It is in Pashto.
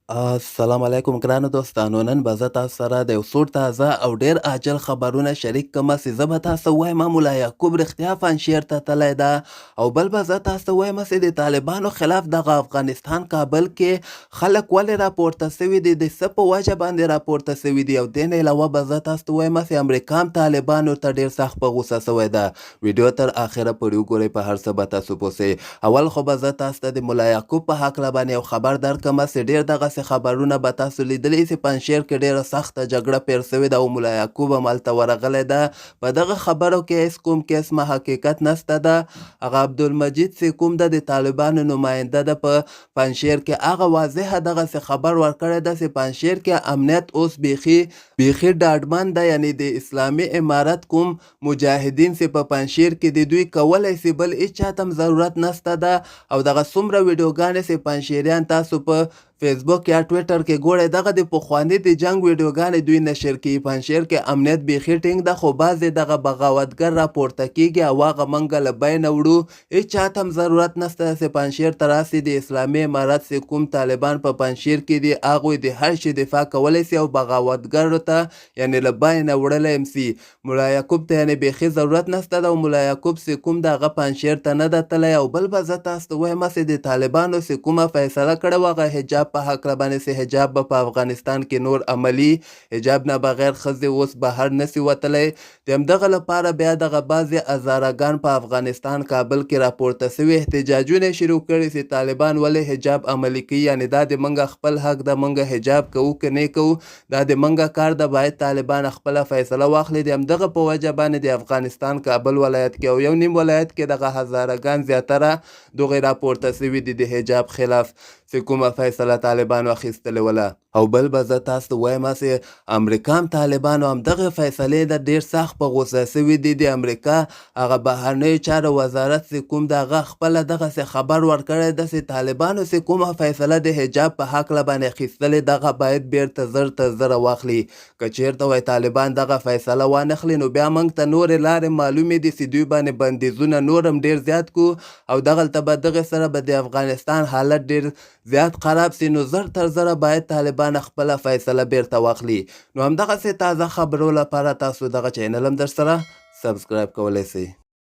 السلام علیکم ګرانو دوستانو، نن به زه تاسو سره د یو څو تازه او ډیر عاجل خبرونه شریک کړم چې زه به تاسو ته ووایم ملا یعقوب رښتیا پنجشیر ته تللی ده، او بل به زه تاسو ته ووایم چې د طالبانو خلاف دغه افغانستان کابل کې خلک ولې راپورته سوي دي، د څه په وجه باندې راپورته سوي دي. او دې نه علاوه به زه تاسو ته ووایم چې امریکا هم طالبانو ته ډیر سخت په غوسه سوی ده. ویډیو تر اخره پورې وګورئ، په هر څه به تاسو پوه سئ. اول خو به زه تاسو ته د ملا یعقوب په هکله باندې یو خبر درکړم چې ډېر دغسې خبرونه به تاسو لیدلي چې پنجشېر کې ډېره سخته جګړه پېر شوې ده او ملا یعقوب هم هلته ورغلی ده. په دغه خبرو کې هېڅ کوم قسمه حقیقت نشته ده. هغه عبدالمجید چې کوم ده د طالبانو نماینده ده په پنجشېر کې، هغه واضحه دغسې خبر ورکړی ده چې پنجشېر کې امنیت اوس بیخي بیخي ډاډمن ده، یعنی د اسلامي امارت کوم مجاهدین چې په پنجشیر کې دي دوی کولای سي، بل هیچا ته هم ضرورت نسته ده. او دغه څومره ویډیوګانې چې پنجشیریان تاسو په فیسبوک یا ټویټر کې ګورئ، دغه د پخواني د جنګ ویډیوګانې دوی نشر کوي. پنجشیر کې امنیت بیخي ټینګ ده، خو بعضې دغه بغاوتګر راپورته کیږي او هغه منګه له بینه وړو. هیچا ته هم ضرورت نسته چې پنجشیر ته راسي. د اسلامي امارت چې کوم طالبان په پنجشیر کې دي هغوی د هر شي دفاع کولی سي او بغاوتګرو ته یعنې له بینه وړلی هم سي. ملا یعقوب ته یعنې بیخي ضرورت نسته ده، او ملا یعقوب سې کوم د هغه پنجشیر ته نه ده تللی. او بل به زه تاسو ته ووایم چې د طالبانو سې کومه فیصله کړې وه هغه حجاب په هکله باندې چې حجاب به په افغانستان کې نور عملي حجاب نه بغیر ښځې اوس بهر نسي وتلی، د همدغه لپاره بیا دغه بعضې هزاره ګان په افغانستان کابل کې راپورته سوي، احتجاجونه یې شروع کړي چې طالبان ولې حجاب عملي کوي، یعنې دا د موږ خپل حق ده، موږ حجاب کوو که نه کوو دا د منګه کار ده، باید طالبان خپله فیصله واخلي. د همدغه په وجه باندې د افغانستان کابل ولایت کې او یو نیم ولایت کې دغه هزاره ګان زیاتره دغې راپورته سوي دي د حجاب خلاف چې کومه فیصله طالبانو اخیستلې وله. او بل به زه تاسو ته وایم چې امریکا هم طالبانو همدغه فیصلې ده ډیر سخت په غوسه سوي دي. د امریکا هغه بهرنیو چارو وزارت چې کوم د هغه خپله دغسې خبر ورکړی ده چې طالبانو چې کومه فیصله د حجاب په هکله باندې اخیستلې دغه باید بیرته زر تر زره واخلي. که چیرته وای طالبان دغه فیصله وانخلي نو بیا موږ ته نورې لارې معلومې دي چې دوی باندې بندیزونه نور هم ډیر زیات کو او دغلته به دغې سره به د افغانستان حالت ډیر زیات خراب سي. نو زر تر زره باید طالبان خپله فیصله بیرته واخلي. نو همدغسې تازه خبرو لپاره تاسو دغه چینل هم درسره سبسکرایب کولی سئ.